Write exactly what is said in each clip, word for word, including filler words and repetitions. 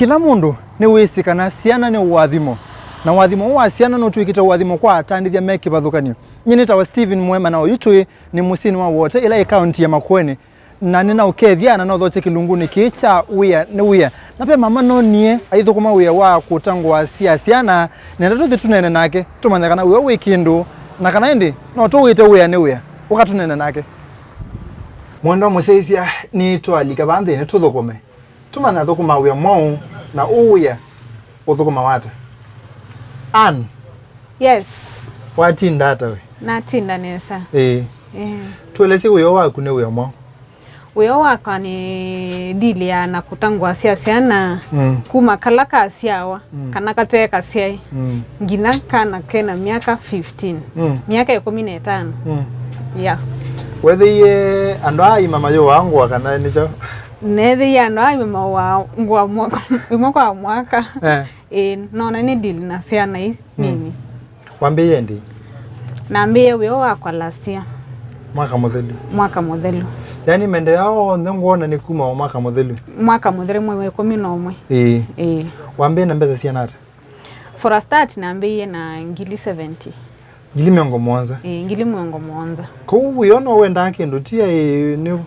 Kĩla mũndũ nĩwĩsĩ kana syana nĩ ũathimo, na ũathimo ũũ wa syana nũtw'ĩkĩte ũathimo kwa atandĩthya me kĩvathũkany'o. Nyie nĩtawa Stephen Mwema, na oyu twĩ nĩ mũsyĩnĩ wa Wote, ĩla ĩ kaũnti ya Makueni, na nĩnaũkethya na nothokye kĩlungunĩ kĩĩ kya wĩa nĩ wĩa. Na ve mama nonie aithũkũma wĩa wa kũta ngũa sya syana, nenda tũthi tũneene nake tũmanye kana wĩa wĩ kĩndũ, na kana ĩndĩ no tũwĩte wĩa nĩ wĩa. Ũka tũneene nake. Mwendwa mũsyaĩĩsya, nĩtwalika vaa nthĩnĩ tũthũkũme. Tũmanya athũkũmaa wĩa mwaũ, na ũũ wĩa ũthũkũmawa ata? Ann, Yes. Watinda ata we? Natinda nesa. Ĩĩ. Ĩĩ. Tũelesye wĩa waku nĩ wĩa mwaũ? Wĩa wakwa nĩ ndili ya na kũta ngũa sya syana, Mm. kuma kala kasyawa, Mm. kana kate kasyaĩ, Mm. nginya kana kena myaka fifteen. Mm. Myaka ĩkũmi na ĩtano. Mm. Yeah. Weethĩie andũ aa aima mayũaa ngũa kana nĩ kyaũ? Neethĩie andũ aa aima mayũaa ngũa mwaka, ĩmwe kwa mwaka. Eh. Ĩĩ, noona nĩ deal na syana ii Mm. nini. Wambĩĩe ndĩ? Nambĩĩe wĩa wakwa last year. Mwaka mũthelu? Mwaka mũthelu. Yaani maendeeo aa onthe ngwona nĩ kuma o mwaka mũthelu? Mwaka mũthelu, mwei wa ĩkũmi na ũmwe. Ĩĩ. Ĩĩ. Wambĩĩe na mbesa siana ata? For a start, nambĩĩe na ngili seventy. Ngili mĩongo mũonza? Ĩĩ, ngili mĩongo mũonza. Kũu wĩona wendaa kĩndũ ti aĩ nĩ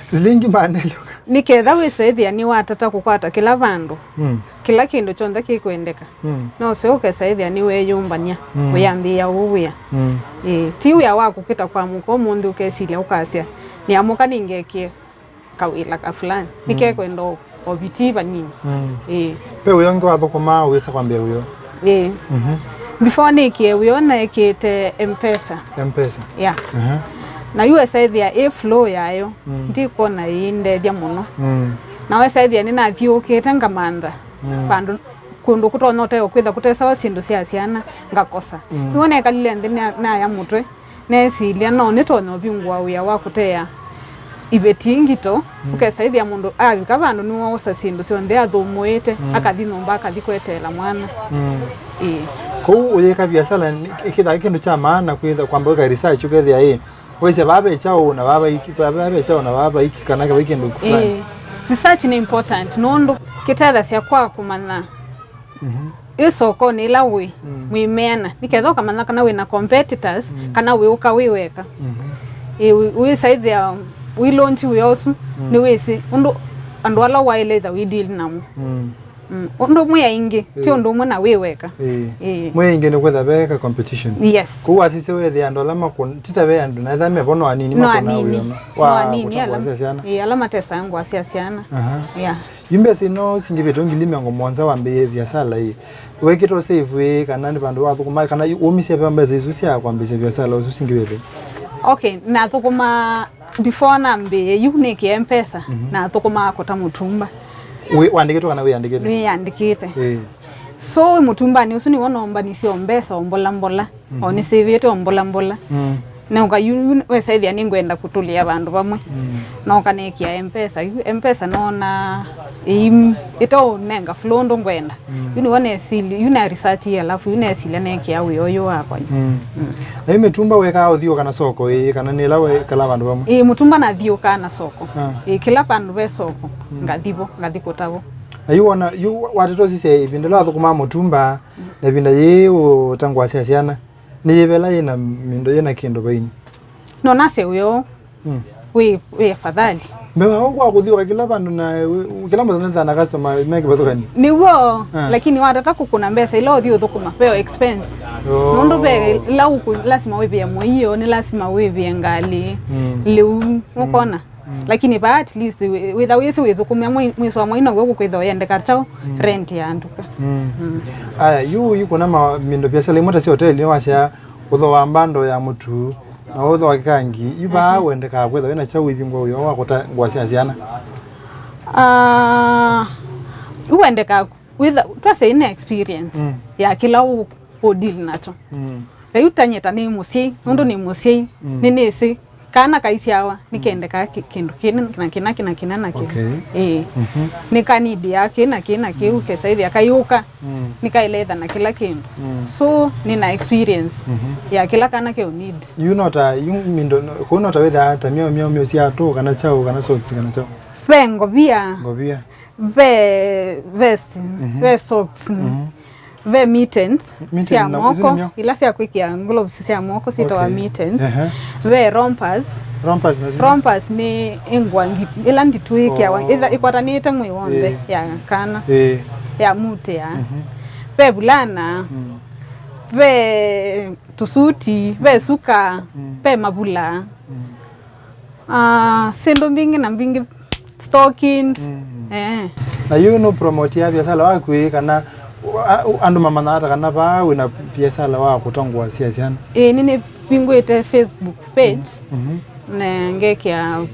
silingi maana ĩlyoka. Nĩ ketha wĩsaĩthĩa nĩwatata kũkwata kĩla vandũ, Mm. kĩla kĩndũ kyonthe kĩkwendeka. Mm. No ũseo ũkesaĩthĩa nĩweeyũmbany'a Mm. ũyambĩĩa ũũ wĩa. Mm. Ĩĩ, ti wĩa wa kũkĩta kwamũka ũmũnthĩ ũkesilya ũkasya, "Nĩamũka nĩngekie kawĩla ka fulani." Mm. Nĩkekwenda o, o vitii vanini. Mm. Ĩĩ. Ve wĩa ũngĩ wathũkũmaa wĩsa kwambĩa wĩa? Ĩĩ. Mhm. Before nĩkie wĩa naĩkĩte M-Pesa. M-Pesa? Yeah. Aha. Na yu wesaĩthĩa ĩ flow yayo, Mm. ndikwona ĩindethya mũno. Mm. Na wesaĩthĩa nĩnathiũũkĩte ngamantha Mm. vandũ kũndũ kũtonya ũteo kwĩtha kũtesawa syĩndũ sya syana ngakosa. Mm. Nĩw'o nekalile nthĩ na, naya mũtwe, nesilya no nĩtonya ũvingũa wĩa wa kũtea iveti ngito, Mm. ũkesaĩthĩa mũndũ avika vandũ nĩwoosa syĩndũ syonthe athũmũĩte, Mm. akathi nyũmba, akathi kweteela mwana. Mm. Ĩĩ. Kũu ũyĩka viasala nĩ, ĩkĩthaa kĩndũ kya maana kwĩtha kwamba wĩka research ũkethĩa ĩ, wĩsĩ vaa ve kyaũ na vaa vaiki, vaa ve kyaũ na vaa vaiki, kana vai kĩndũ fulani. Ĩĩ. Research nĩ important nũndũ kĩtethasya kwa kũmanya Mhm. ĩ sokonĩ ĩla wĩ, Mm. mwĩmeana, nĩ ketha ũkamanya kana wĩ na competitors, Mm. kana wĩ ũka wĩ weka. Mhm. Ĩ, wĩ-, wĩsaĩthĩa wĩ launch wĩa ũsu, Mm. nĩwĩsĩ ũndũ andũ ala waĩle ĩtha wĩ deal namo. Mm. Mm. Ũndũ mwĩ aingĩ, ti Ĩĩ. ũndũ ũmwe na wĩ weka. Ĩĩ. Ĩĩ. Mwĩ aingĩ nĩ kwĩtha veka competition. Yes. Kũu wasisya wĩthĩa andũ ala makũ-, ti ta ve andũ na etha mevo no anini No makũna anini. wĩa ũno No wa anini, kũta ala, ngũa sya syana. Ĩĩ, ala matesaa ngũa sya syana. Aha. Yeah. Yu mbesa ino singĩvĩte ngili mĩongo mũonza wambĩĩe viasala ĩ, wekĩte save ĩ, kana nĩ vandũ wathũkũma, kana waumisye ve mbesa isu sya kwambĩĩsya viasala ũsu singĩvĩte? Okay, nathũkũma before nambĩĩe yu nĩkĩe M-Pesa, Mhm. nathũkũmaa kũta mũtumba. Wĩ, wandĩkĩtwe kana wĩandĩkĩte? Nĩyandĩkĩte. Ĩĩ. So, mũtumbanĩ ũsu nĩw'o nombanisye o mbesa o mbola mbola. O nĩsĩvĩte o mbola mbola. Mm. Noka yu, yu wesaĩthĩa nĩngwenda kũtũlĩa vandũ vamwe. Mm. Noka nekia M-Pesa. Yu M-Pesa noona ĩi ĩtaũnenga flow ũndũ ngwenda. Mm. Yu nĩw'o nesili, yu na research ĩ, alafu yu nesilya nekia wĩa ũyũ wakwa yu. Mm. Mm. Na yu mĩtumba wekaa ũthiũũka na soko ĩĩ, kana nĩ ĩla wekala vandũ vamwe? Ĩĩ, mũtumba nathiũũkaa na soko. Ah. Ĩĩ, kĩla vandũ ve soko, Mm. ngathi vo, ngathi kũta vo. Na yu wona, yu watete ũsisya ĩvinda ĩla wathũkũmaa mũtumba, Na ĩvinda yĩĩ ũũta ngũa sya syana, nĩ yĩva ĩla yĩ na mĩndo yĩ na kĩndũ vainĩ? No nasye wĩ ũũ, Mm. wĩ, wĩ afadhali. Mbee wa ũu kwa kũthiũka kĩla vandũ na wĩ-, kĩla mũthenya na customer me kĩvathũkany'o? Nĩw'o, Ah. lakini watata kũkũna mbesa ila ũthi ũthũkũma, ve o expense. Oh. Nũndũ ve ila ũkũ-, lasima wĩvĩe mũio, nĩ lasima wĩvĩe ngalĩ, Mm. lĩu, ũkona? Mm. Lakini vaa at least wĩ-, wĩtha wĩsĩ wĩthũkũmĩa mwĩ-, mwĩso wa mwai now'o ũkwĩtha ũyendeka kyaũ Mm. rent ya nduka. Mm. Mm. Aya, yu, yu kuna ma-, mindo biasala imwe ta sya hoteli, nĩwasya ũtho wa mbando ya mũtu, na ũtho wa kĩkangi, yu vaa Mhm. wendekaa kwĩtha wĩna kyaũ ivingwa ũyo wa kũta ngũa sya syana? Ah, yu wendekaa wĩtha, twasya ina experience Mm. ya kĩla ũ-, ũdeal nakyo. Mm. Rĩu tanyĩta nĩ mũsyai, nũndũ nĩ mũsyai, Mm. nĩnĩsĩ kana kaisyawa, nĩkendekaa kĩ-, kĩndũ kĩna na kĩna, kĩna, kĩna na kĩna. Okay. Ĩĩ. Mhm. Nĩkanidia kĩ na kĩ na kĩu, kesaĩthĩa kaiũka, Mm. nĩkaĩletha na kĩla kĩndũ. Mm. So, nĩna experience Mhm. ya kĩla kana keũ need. Yu no ta, yu mindo, kũu no ta wĩthaa ta myao, myao, myao sya atũ, kana kyaũ, kana socks, kana kyaũ? Ve ngovia. Ngovia. Ve vest, ve socks, ve mittens. Mittens sya na, isu moko nĩmyo? Ila sya kwĩkĩa gloves sya moko syĩtawa Okay. Mittens. Ehe. Ve rompers. Rompers nacio? Rompers nĩ ĩngwa ngi- ĩla nditũ ĩkĩawa, Oh. ĩla ĩkwatanĩte mwĩĩ w'onthe Eh. ya kana, Eh. ya mũtĩ ya. Ve vulana, Mm. ve tũsuti, ve suka, Mm. ve mavula. Mm. Ah, syĩndũ mbingĩ na mbingĩ, stockings. Mm. Eh. Na yu nũ promote ya biasala waku ĩ kana a- andũ mamanyaa ata kana vaa wĩna biasala wa kũtongwa sya syana? Ĩĩ, nĩ nĩvingũĩte Facebook page. Mhm. Na ngekĩa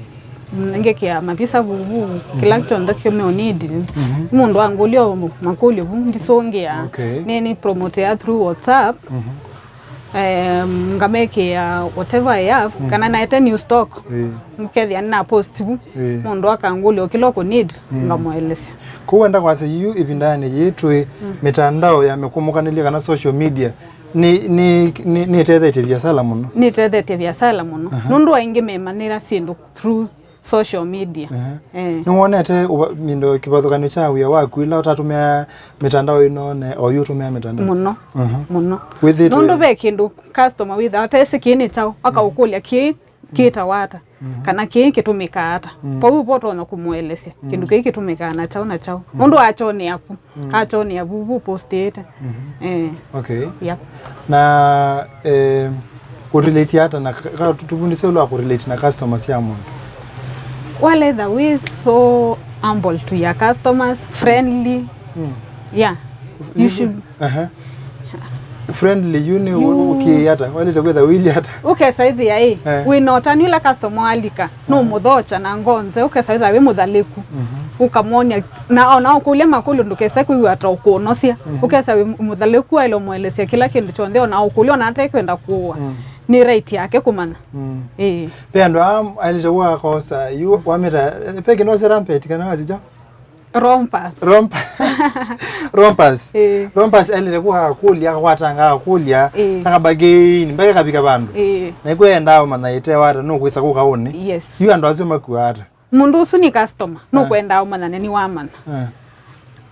ngekĩa mavisa vuvu, kĩla kyonthe kĩmeo need. Mhm. Mũndũ angũlya makũlyo vu ndisũngĩa. Okay. Nĩ nĩ promote ya through WhatsApp. Mhm. Em, ngamekĩa whatever I have, Mm. kana naete new stock. Eh. Ngũkethĩa nĩna post vu. Eh. Mũndũ akangũlya kĩla ũkũ need, Mm. ngamũelesya. Kũu wenda kwasya yu ĩvindanĩ yĩĩ twĩ Mm. mĩtandao ya mĩkũmũkanĩlye kana social media nĩ nĩ nĩ nĩtethetye biasala mũno. Nĩtethetye biasala mũno. Aha. Nũndũ aingĩ memanĩra syĩndũ through social media. Ehe. Eh. Nĩwonete ũva- mindo kĩvathũkanyo kya wĩa waku ila ũtatũmĩa mĩtandao ĩno ne oyu ũtũmĩa mĩtandao? Mũno. Mhm. Mũno. Wĩthĩtwe- Nũndũ ve kĩndũ customer wĩthaa atesĩ kĩĩ nĩ kyaũ, akaũkũlya kĩĩ kĩtawa ata, kana kĩĩ kĩtũmĩkaa ata. Mm. Kwa hiyo ũtonya kũmũelesya kĩndũ kĩĩ kĩtũmĩkaa na kyaũ na kyaũ. Nũndũ achonea ku. Mm. Achonea vuvu postĩte. Mhm. Eh. Okay. Yep. Na eh, kũrelate ata na ka- ka- tũvundĩsye ũla wa kũrelate na customers ya mũndũ? Well, either way, so humble to your customers, friendly. Mm. Yeah. You should. Aha. Friendly yu nĩ ũ- ũkĩĩ ata? Walĩte kwĩtha wĩlĩ ata? Ũkesa ĩthĩa ĩ, Eh. Wĩna ũtanu ĩla customer alika. Nũmũthokya na ngoo nzeo, ũkesa wĩthĩwa wĩ mũthalĩku. Mhm. Ũkamwony'a, na ona ũkũlya makũlyo ndũkese kwĩw'a ta ũkũnosya. Mhm. Ũkesa wĩ mũthalĩku, waĩle ũmũelesya kĩla kĩndũ kyonthe, ona ũkũlya ona atekwenda kũũa. Mm. Nĩ right yake kũmanya. Mm. Ĩĩ. Ve andũ aa aĩlĩte kũakosa, yu wamĩta, ve kĩndũ wasya rampage kana wasya kyaũ? Rompers. Romp- Rompers. Eh. Rompers aĩlĩte kũka akakũlya, akakwatanga akakũlya, Eh. akabagain, mpaka akavika vandũ. Eh. Na ĩkwenda ũmanya ĩte wata, nũkwĩsa kũka ũnĩ. Yes. Yu andũ asu makuaa ata? Mũndũ ũsu nĩ customer, nũkwenda ũmanya na nĩ wamanya. Eh.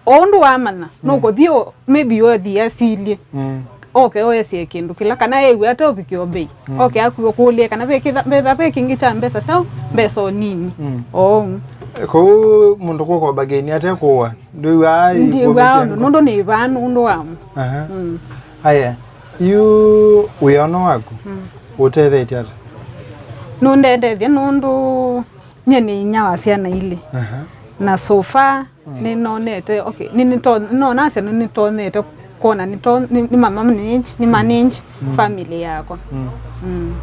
O ũndũ wamanya, nũkũthi ũ- maybe ũthi asilye. Mm. Oke oesie kĩndũ kĩla, kana ew'e ate ũvikĩo bei. Mm. Oke aku ũkũlye kana ve kĩtha- vetha ve kĩngĩ kya mbesa syaũ, mbesa o nini. Mm. Oou. Kũu mũndũ kũka ũbagaini ate kũũa, ndwĩw'aa ndiw'aa ũndũ, nũndũ nĩ vaa nũndũ wamo. Aha. Mm. Aya, yu wĩono waku Mm. ũtethetye ata? Nũndetethya nũndũ nyie nĩ inya wa syana ilĩ. Aha. Na so far, Mm. nĩnonete, okay, nĩ- nĩto- nĩnonasya nĩnĩtonyete kwona nĩto- nĩ- nĩ mama manage, nĩ manage Mm. family yakwa. Mm. Mm.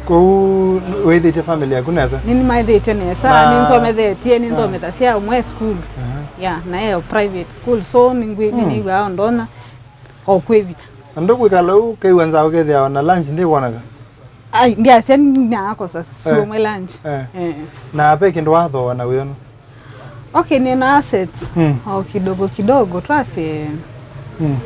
Kũu wĩthĩtye family yaku nesa? Nĩnĩmaĩthĩtye nesa, Na- nĩnsomethetye, Ah. nĩnsomethasya ũmwe school. Aha. Yeah, na eo private school, so nĩngwĩ- Mm. nĩnĩw'aa o ndonya o kwĩvita. Na ndũkwĩkala ũu, kew'a nza ũkethĩa ona lunch ndĩkwoneka? Ai, ndyasya naakosa Eh. Sumwe lunch. Eh. Eh. Na ve kĩndũ wathooa na wĩono? Okay, nĩ na assets. Mm. O kidogo kidogo, twase Mm.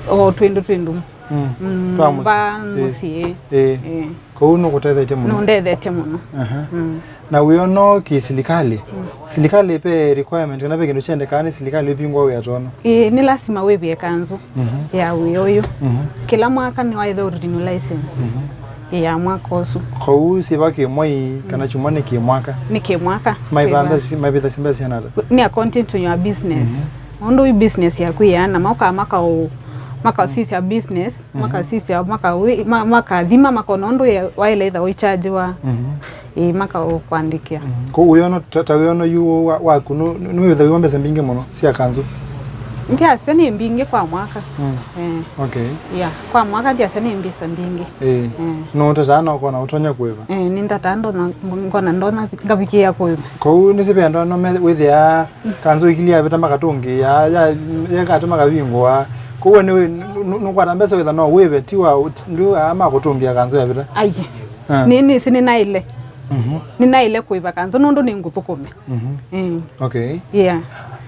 o twĩndũ twĩndũ. Mm. Mm, Twa mũsyĩ. Mba Eh. Mũsyĩ. Eh. Eh. Kũu nũkũtethetye mũno. Nũndethetye mũno. Aha. Mm. Na wĩono kĩ silikalĩ? Mm. Silikalĩ ve requirement kana ve kĩndũ kyendekaa nĩ silikalĩ ĩvingũa wĩa tono? Ĩĩ, nĩ lasima wĩvĩe kanzũ Mhm. ya wĩa ũyũ. Mhm. Kĩla mwaka nĩwaĩtha ũrenew license Mhm. ya mwaka ũsu. Kũu syĩva kĩ mwei kana kyumwa nĩ kĩ mwaka? Nĩ kĩ mwaka. Maĩvaa Kwĩva- mbesa- maĩvĩtha mbesa syana ata? Nĩ according to your business. Mhm. Ũndũ wĩ business yaku yĩana, mokaa makaũ- makasisya business, Mhm. makasisya, makaũ- ma- makathima, makona ũndũ ye- waĩle ĩtha ũichajiwa. Mhm. Ĩĩ, makaũkwandĩkĩa. Mhm. Kũu wĩono, ta ta wĩono yu wa- waku, nũ- nũ- nĩwĩthawĩwa mbesa mbingĩ mũno sya kanzũ? Ndyasya nĩ mbingĩ kwa mwaka. Mm. Eh. Okay. Yeah, kwa mwaka ndyasya nĩ mbesa mbingĩ. Eh. Mm. Nũũtataa na ũkona ũtonya kũĩva? Eh, nĩndataa ndona, ngona ndona ngavikĩa kũĩva. Kũu nĩsivendwa no me- wĩthĩaa kanzũ ĩkili yavĩta makatũngĩĩa, ya- yekatĩ makavingũa. Kũu we nĩ- nũ- nũ- nũkwata mbesa wĩtha no wĩve, ti wa ndwĩw'aa makũtũngĩa kanzũ yavĩta? Ai. Ah. Nĩ- nĩsĩ nĩnaĩle. Mhm. Nĩnaĩle kũĩva kanzũ nũndũ nĩ ngũthũkũme. Mhm. Mm. Okay. Yeah.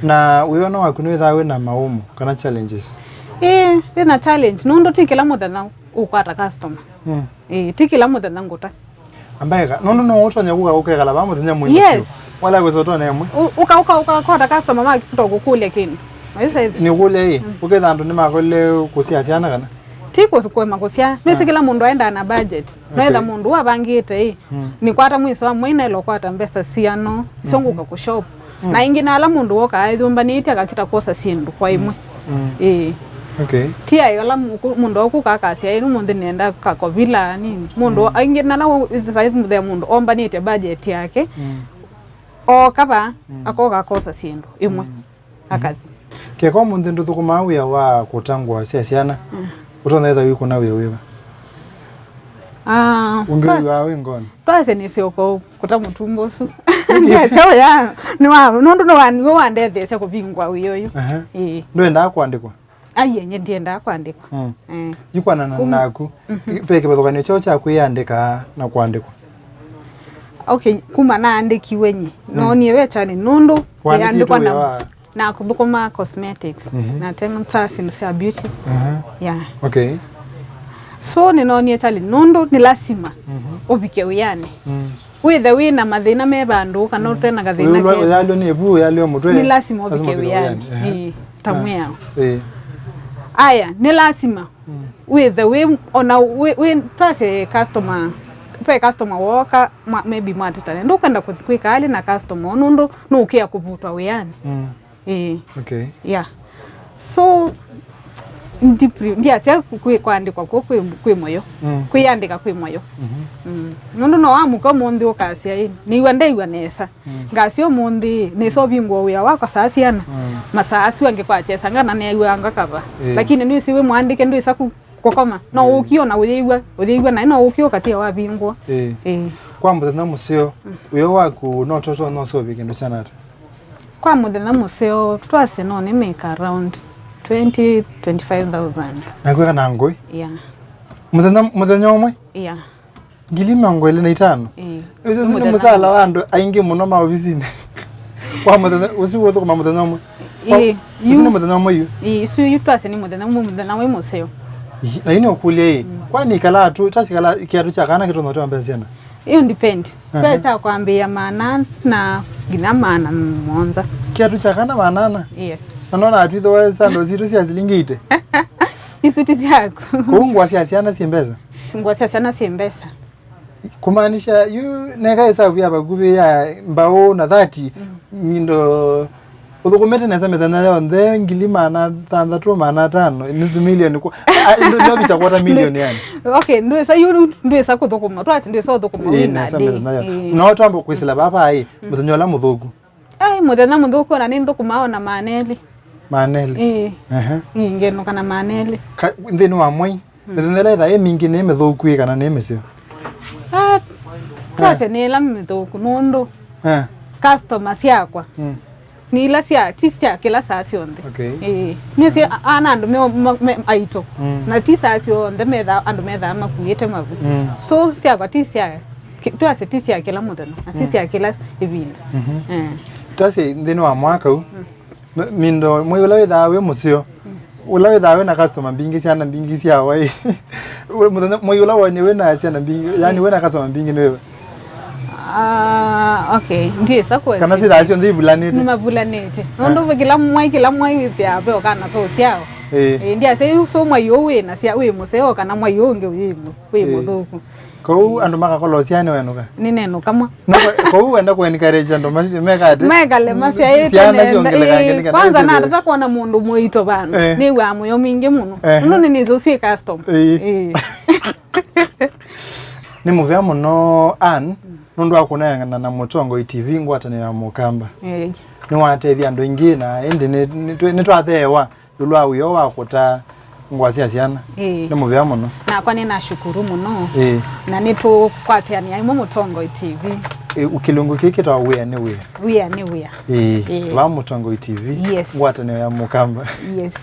Na wĩona waku nĩwĩthaa wĩna maũmũ kana challenges? Ĩĩ, wĩna challenge nũndũ ti kĩla mũthenya ũkwata customer. Mm. Ĩĩ, ti kĩla mũthenya ngũta. Ambaeka, nũndũ no ũtonya kũka ũkekala vaa mũthenya mũima Yes. Biũ. Wala kwĩsotona ĩmwe. U- uka uka uka kota customer makũta kũkũlya kĩndũ. Waisa ĩthi. Nĩkũlya ĩ, ũketha andũ nĩmakolile kũsya syana kana? Ti kũs- kũema kũsya. Nĩsĩ kĩla mũndũ aendaa na budget. Noetha mũndũ ũũ avangĩte ĩ, nĩkwata mwĩso wa mwei naĩle ũkwata mbesa siano iso ngũka kũshop. Na ĩngĩ na ala mũndũ wokaa eyũmbanĩtye akakĩta kwosa syĩndũ kwa ĩmwe. Ĩĩ. Okay. Ti aĩ ala mũndũ ũkũka akasya ĩ, ũmũnthĩ nĩenda kakovila nini. Mũndũ aingĩ na ala saizi mũthea mũndũ ombanĩtye budget yake, ooka vaa, akoka akosa syĩndũ ĩmwe. Akathi. Keka ũmũnthĩ ndũthũkũmaa wĩa wa kũta ngũa sya syana, ũtonya ĩtha wĩkũna wĩa wĩva? Ah, ũngĩ wĩwaa wĩ ngoni? Twasya nĩsyoka kũta mũtumba ũsu. Nĩsyoya, nĩwa, nũndũ nĩwa, nĩwe wandetheesya kũvingũa wĩa ũyũ. Aha. Ĩĩ. Ndwendaa kũandĩkwa? Aiye, nye ndiendaa kũandĩkwa. Mm. Eh. Yĩkwanana naku, ve kĩvathũkanyo kyaũ kya kwĩyandĩka na kũandĩkwa? Okay, kuma naandĩkiwe nyie, noonie ve challenge nũndũ nĩandĩkwa na, na kũthũkũma cosmetics, na tena ta syĩndũ sya beauty. Aha. Yeah. Okay. So nĩnoonie challenge nũndũ nĩ lasima ũvike wĩanĩ. Mm. Wĩthe wĩ na mathĩna me vandũ kana ũte na kathĩna ke, ũyalwe nĩ vu, ũyalwe mũtwe, nĩ lasima ũvike wĩanĩ. Ehe. Ĩĩ, ta mwĩao. Ĩĩ. Aya, nĩ lasima wĩthe wĩ, ona wĩ, wĩ, twasye customer, ve customer wooka, mwa- maybe mwatĩtane, ndũkwenda kũthi kwĩka alĩ na customer nũndũ nũkĩa kũvutwa wĩanĩ. Mm. Ĩĩ. Okay. Yeah. So, ndipri- ndiasya kwĩ- kwandĩkwa kũu kwĩ, kwĩ mũyo. Mm. Kwĩyandĩka kwĩ mũyo. Mm. Nũndũ no wamũka ũmũnthĩ ũkasya ĩ, nĩw'a ndew'a nesa. Mm. Ngasya ũmũnthĩ nĩsa ũvingũa wĩa wakwa saa siana. Mm. Masaa asu angĩ kwakyesa ngana nĩew'aa ngakava. Ĩĩ. Lakini nĩwĩsĩ wĩ mũandĩke ndwĩsa ku- kũkoma. No ũkie ona ũyĩw'a, ũyĩw'a naĩ no ũkie ũkatia wavingũa. Ĩĩ. Ĩĩ. Kwa mũthenya mũseo, wĩa waku no toto no sũvĩ kĩndũ kyanata? Kwa mũthenya mũseo, twasye no nĩ make around twenty, twenty-five thousand. Na kwĩka na ngũĩ? Yeah. Mũthenya, mũthenya ũmwe? Yeah. Ngili mĩongo ĩlĩ na itano? Ĩĩ. Ũsu nĩ mũsala wa andũ aingĩ mũno maovisinĩ. Kwa mũthenya, ũsu ũthũkũma mũthenya ũmwe? Ĩĩ. Ũsu nĩ mũthenya ũmwe yu? Ĩĩ, ũsu yu twasye nĩ mũthenya ũmwe, mũthenya wĩ mũseo. Ĩĩ, lakini ũkũlya ĩ, kwa nĩkala tu, tasikala kĩatũ kya kana kĩtonya ũtewa mbesa syana? Ĩyo depend. Aha. Ve kya kwambĩĩa maana na nginya maana mũonza. Kĩatũ kya kana maana ana? Yes. Na nona atwithe wa sandals sitũ sya silingi ĩtĩ. Isu ti syaku. Kũu ngũa sya syana syĩ mbesa? Ngũa sya syana syĩ mbesa. Kumaanisha, yu neka ĩsavu ya vakuvĩ ya mbaũ na thati, ngindo ũthũkũmĩte nesa mĩthenya yonthe, ngili maana thanthatũ, maana atano, nusu milioni, ku- a- ndu- ndovicha kwota milioni yani. Okay, ndwĩsa yu, ndwĩsa kũthũkũma, twasi ndwĩsa ũthũkũma. Ĩĩ, wĩ na nesa day. Mĩthenya yo. Ĩĩ. No twamba kwĩsĩla vava ĩ, mũthenya ũla mũthũku. Ai, mũthenya mũthũku ona nĩ nthũkũma ona maana elĩ. Maana elĩ? Ĩĩ. Ehe. Ĩĩ, ngenũka na maana elĩ. Ka- nthĩnĩ wa mwei? Mĩthenya ĩla ĩthaa ĩ mingĩ nĩ mĩthũku ĩ kana nĩ mĩseo? Ah, twasya nĩ ĩla mĩthũku nũndũ customer syakwa nĩ ila sya, ti sya kĩla saa syonthe. Okay. Ĩĩ. Nĩsĩ a- ana andũ me, me, me aitũ. Na ti saa syonthe methaa, andũ methaa makuĩte mavu. So syakwa ti sya ki- twasya ti sya kĩla mũthenya, na si sya kĩla ĩvinda. Eh. Twasye nthĩnĩ wa mwaka ũũ, M- mindo mwei ũla wĩthaa wĩ mũseo, ũla wĩthaa wĩ na customer mbingĩ, syana mbingĩ sya wai. Mũthenya mwei ũla wonie wĩ na syana mbingĩ, yani wĩ na customer mbingĩ nĩ wĩva? Ah, okay, ndiĩsa kwesa. Kana syĩthaa syonthe ivulanĩte? Nĩmavulanĩte. Nũndũ kĩla mwai, kĩla mwai wĩthĩaa ve ũkana ve ũsyao. Ĩĩ. Ĩĩ, ndiasya yu so mwai ũũ wĩ na sya wĩ mũseo kana mwai ũũ ũngĩ wĩ mũ- wĩ mũthũku. Kwoou andũ makakolosya nĩwenũka? Nĩnenũka mwa. No, kwoou wenda kũ-encourage andũ macio meka atĩ? Mekale masyaĩte syana nenda. Siongelekangĩ nĩ kana kwanza ĩsĩlĩwe. Natata kwona mũndũ mũito vandũ. Eh. Nĩw'aa mũyo mingĩ mũno. Eh. Nũndũ nĩnĩsĩ ũsu ĩ custom. Ĩĩ. Ĩĩ. Nĩ mũvea mũno Ann, nũndũ wa kũneena na Mũtongoi T V ngwatanĩo ya Mũkamba. Ĩĩ. Nĩwatethya andũ aingĩ na ĩndĩ nĩ- nĩ- nĩtwatheewa. Ĩũlũ wa wĩa wa kũta ngũa sya syana. Ĩĩ. Nĩ mũvea mũno. Nakwa nĩnashukuru mũno. Ĩĩ. Na nĩtũkwatĩanĩa ĩmwe Mũtongoi T V. Ĩ, kĩlungu kĩĩ kĩtawa Wĩa nĩ Wĩa. Wĩa nĩ Wĩa. Ĩĩ. Ĩĩ. Va Mũtongoi T V. Yes. Ngwatanĩo ya Mũkamba. Yes.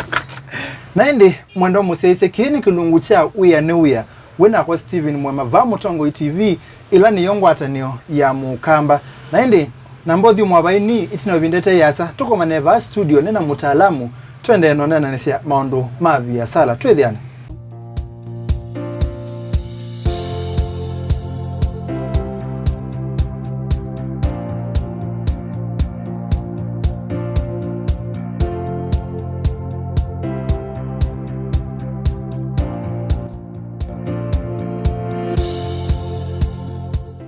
Na ĩndĩ, mwendwa mũsyaĩĩsya, kĩĩ nĩ kĩlungu kya Wĩa nĩ Wĩa. Wĩ nakwa Steven Mwema va Mũtongoi T V, ĩla nĩyo ngwatanĩo ya Mũkamba. Na ĩndĩ, namba ũthyũmũa vai nĩ ĩtina wa ĩvinda ĩte yĩasa, tũkomane vaa studio nĩ na mũtaalamu, tũendee na ũneenanĩsya maũndũ ma viasala. Twĩthĩane.